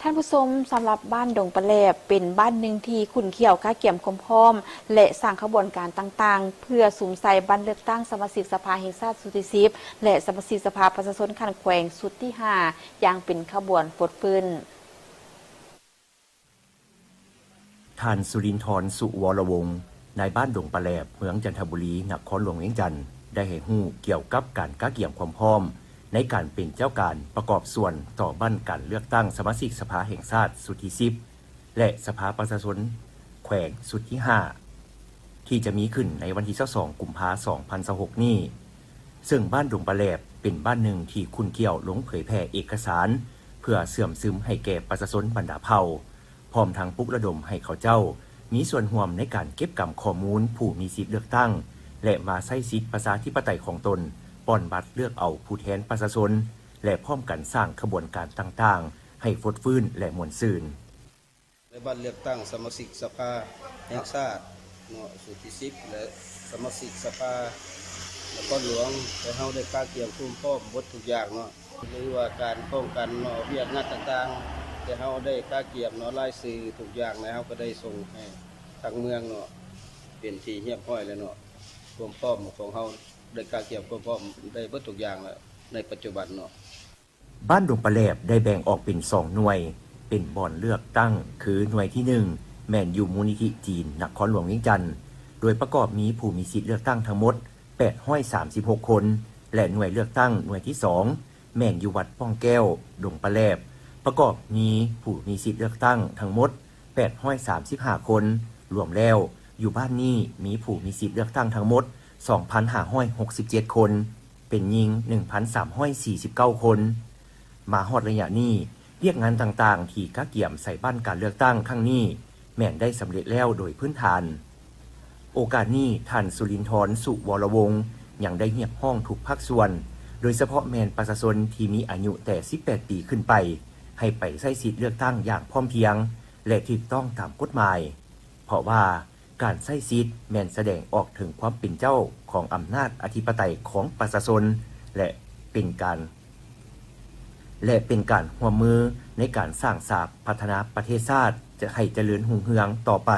ທ່ານຜູ້ຊົມ, ສຳລັບບ້ານດົງປາແຫຼບ ເປັນບ້ານໜຶ່ງທີ່ຂຸ້ນຂ້ຽວກະກຽມຄວາມພ້ອມ ແລະ ສ້າງຂະບວນການຕ່າງໆ ເພື່ອສຸມໃສ່ວັນເລືອກຕັ້ງສະມາຊິກສະພາແຫ່ງຊາດຊຸດທີສິບ ແລະ ສະມາຊິກສະພາປະຊາຊົນຂັ້ນແຂວງຊຸດທີຫ້າ ຢ່າງເປັນຂະບວນຟົດຟື້ນ. ທ່ານ ສຸລິນທອນ ສຸວໍລະວົງ ນາຍບ້ານດົງປາແຫຼບ ເມືອງຈັນທະບູລີ ນະຄອນຫຼວງວຽງຈັນ ໄດ້ໃຫ້ຮູ້ກ່ຽວກັບການກະກຽມຄວາມພ້ອມໃນການເປັນເຈົ້າການປະກອບສ່ວນຕໍ່ວັນການເລືອກຕັ້ງສະມາຊິກສະພາແຫ່ງຊາດຊຸດທີສິບ ແລະ ສະພາປະຊາຊົນແຂວງຊຸດທີຫ້າ ທີ່ຈະມີຂຶ້ນໃນວັນທີຊາວສອງ ກຸມພາ ສອງພັນຊາວຫົກນີ້, ເຊິ່ງບ້ານດົງປາແຫຼບເປັນບ້ານໜຶ່ງທີ່ຂຸ້ນຂ້ຽວລົງເຜີຍແຜ່ເອກະສານ ເພື່ອເຊື່ອມຊຶມໃຫ້ແກ່ປະຊາຊົນບັນດາເຜົ່າ, ພ້ອມທັງປຸກລະດົມໃຫ້ເຂົາເຈົ້າມີສ່ວນຮ່ວມໃນການເກັບກຳຂໍ້ມູນຜູ້ມີສິດເລືອກຕັ້ງ ແລະ ມາໃຊ້ສິດປະຊາທິປະໄຕຂອງຕົນ ປ່ອນບັດເລືອກເອົາຜູ້ແທນປະຊາຊົນ ແລະ ພ້ອມກັນສ້າງຂະບວນການຕ່າງໆ ໃຫ້ຟົດຟື້ນ ແລະ ມ່ວນຊື່ນ. ໃນບັດເລືອກຕັ້ງສະມາຊິກສະພາແຫ່ງຊາດເນາະ ຊຸດທີສິບ ແລະ ສະມາຊິກສະພານະຄອນຫຼວງ, ແຕ່ເຮົາໄດ້ກະກຽມຄວາມພ້ອມໝົດທຸກຢ່າງເນາະ ຫຼືວ່າການປ້ອງກັນເນາະ ວຽກງານຕ່າງໆ, ແຕ່ເຮົາໄດ້ກະກຽມເນາະ ລາຍຊື່ທຸກຢ່າງ ແລະ ເຮົາກໍໄດ້ສົ່ງໃຫ້ທາງເມືອງເນາະ ເປັນທີ່ຮຽບຮ້ອຍແລ້ວເນາະ. ຄວາມພ້ອມຂອງເຮົາໄດ້ກະກຽມຄວາມພ້ອມໄດ້ເບິດທຸກຢ່າງແລ້ວໃນປັດຈຸບັນເນາະ. ບ້ານດົງປາແຫຼບໄດ້ແບ່ງອອກເປັນສອງໜ່ວຍ ເປັນບ່ອນເລືອກຕັ້ງ ຄືໜ່ວຍທີໜຶ່ງ ແມ່ນຢູ່ມູນນິທິຈີນ ນະຄອນຫຼວງວຽງຈັນ ໂດຍປະກອບມີຜູ້ມີສິດເລືອກຕັ້ງທັງໝົດແປດຮ້ອຍສາມສິບຫົກຄົນ ແລະ ໜ່ວຍເລືອກຕັ້ງໜ່ວຍທີສອງ ແມ່ນຢູ່ວັດປ້ອງແກ້ວ ດົງປາແຫຼບ ປະກອບມີຜູ້ມີສິດເລືອກຕັ້ງທັງໝົດແປດຮ້ອຍສາມສິບຫ້າຄົນ. ລວມແລ້ວ ຢູ່ບ້ານນີ້ມີຜູ້ມີສິດເລືອກຕັ້ງທັງໝົດສອງພັນຫ້າຮ້ອຍຫົກສິບເຈັດຄົນ, ເປັນຍິງໜຶ່ງພັນສາມຮ້ອຍສີ່ສິບເກົ້າຄົນ. ມາຮອດໄລຍະນີ້, ວຽກງານຕ່າງໆທີ່ກະກຽມໃສ່ບ້ານການເລືອກຕັ້ງຄັ້ງນີ້ ແມ່ນໄດ້ສຳເລັດແລ້ວໂດຍພື້ນຖານ. ໂອກາດນີ້, ທ່ານ ສຸລິນທອນ ສຸວໍລະວົງ ຍັງໄດ້ຮຽກຮ້ອງທຸກພາກສ່ວນ, ໂດຍສະເພາະແມ່ນປະຊາຊົນທີ່ມີອາຍຸແຕ່ສິບແປດປີຂຶ້ນໄປ, ໃຫ້ໄປໃຊ້ສິດເລືອກຕັ້ງຢ່າງພ້ອມພຽງ ແລະ ຖືກຕ້ອງຕາມກົດໝາຍ, ເພາະວ່າ ການໃຊ້ສິດແມ່ນສະແດງອອກເຖິງຄວາມເປັນເຈົ້າຂອງອຳນາດອະທິປະໄຕຂອງປະຊາຊົນ ແລະ ເປັນການ ແລະ ເປັນການຮ່ວມມືໃນການສ້າງສາພັດທະນາປະເທດຊາດໃຫ້ຈະເລີນຮຸ່ງເຮືອງຕໍ່ໄປ.